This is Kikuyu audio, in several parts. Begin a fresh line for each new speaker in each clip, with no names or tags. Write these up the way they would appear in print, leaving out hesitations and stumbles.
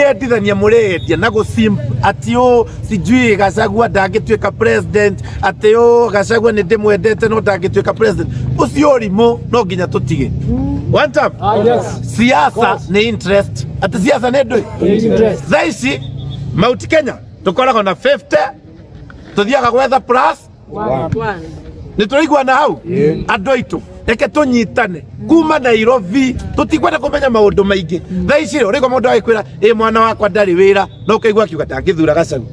Kwiyendithania mureyendia na gusimp ati ũ sijui Gachagua ndangĩtuĩka president, atĩ ũ Gachagua nĩ ndĩmwendete no ndangĩtuĩka president. Ũcio ũrimũ no nginya tũtige. One time.
Ah, yes.
Siasa nĩ interest, atĩ siasa nĩ ndũĩ.
Interest.
Thaa ici Mount Kenya tũkoragwo na 50, tũthiaga gwetha plus nä tå raiguana hau, andå aitå, reke tå nyitane kuma Nairobi, tũtikwenda kũmenya maũndũ maingĩ. Thaa ici rĩ, ũrĩgua mũndũ agĩkwĩra ĩ mwana wakwa ndarĩ wĩra, no ũkaigua akiuga ndangĩthura Gachagua,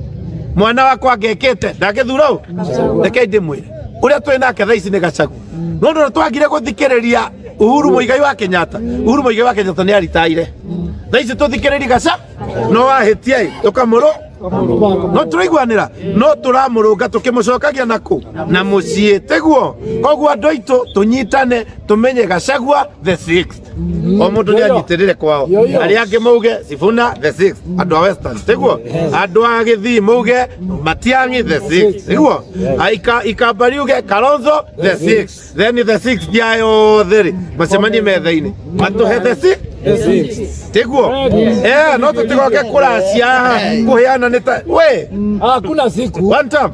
mwana wakwa ngekĩte ndangĩthura ũ. Reke ndĩmwĩre ũrĩa twĩ nake thaa ici nĩ Gachagua, no ndũ twagire gũthikĩrĩria Uhuru Muigai wa Kenyatta. Uhuru Muigai wa Kenyatta nĩ aritaire. Thaa ici tũthikĩrĩrie Gaca, no wahĩtia ĩ tũkamũrũ, no tũraiguanĩra, no tũramũrũnga tũkĩmũcokagia nakũ na mũciĩ tiguo. Koguo andũ aitũ, tũnyitane, tũmenye Gachagua the sixth. O mũndũ nĩ anyitĩrĩre kwao. Arĩa angĩ mauge Sifuna the sixth, andũ a Western tiguo, andũ a Gĩthii mauge Matiang'i the sixth tiguo, Aika Ikamba riuge Kalonzo the sixth, then the sixth ya yothe rĩ macemanie metha-inĩ matũhe the sixth tiguo. No tũtigoke kũracia haha kũheana nĩ ta we.
Hakuna siku.
One time.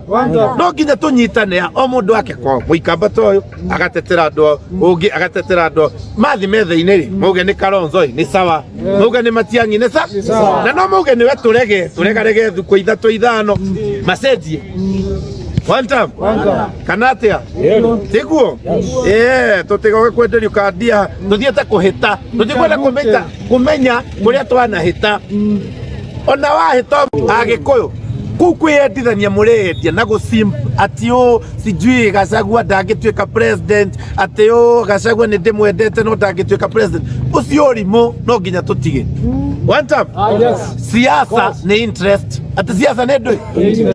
No nginya tũnyitane, o mũndũ ake kwao, mũikamba ta ũyũ agatetera andũ ao, ũngĩ agatetera andũ ao, mathi metha-inĩ rĩ mauge nĩ Kalonzo ĩ, nĩ sawa, mauge nĩ Matiang'i nĩ sawa, na no mauge nĩwe tũrege tũregarege thukũ ithatũ ithano macenjie. One time kana atĩa? Tiguo, tũtigoke kwenderio kandia, tũthiĩte kũhĩta, tũtikwenda kũmenya kũmenya kũrĩa twanahĩta. Ona wahĩta, Agĩkũyũ, kũu kwĩyendithania mũreyendia na gũsimp ati ũ sijui Gachagua ndangĩtuĩka president, atĩ ũ Gachagua nĩ ndĩmwendete no ndangĩtuĩka president. Ũcio ũrimũ no nginya tũtige. One time.
Ah, yes.
Siasa nĩ interest, atĩ siasa nĩ ndũĩ.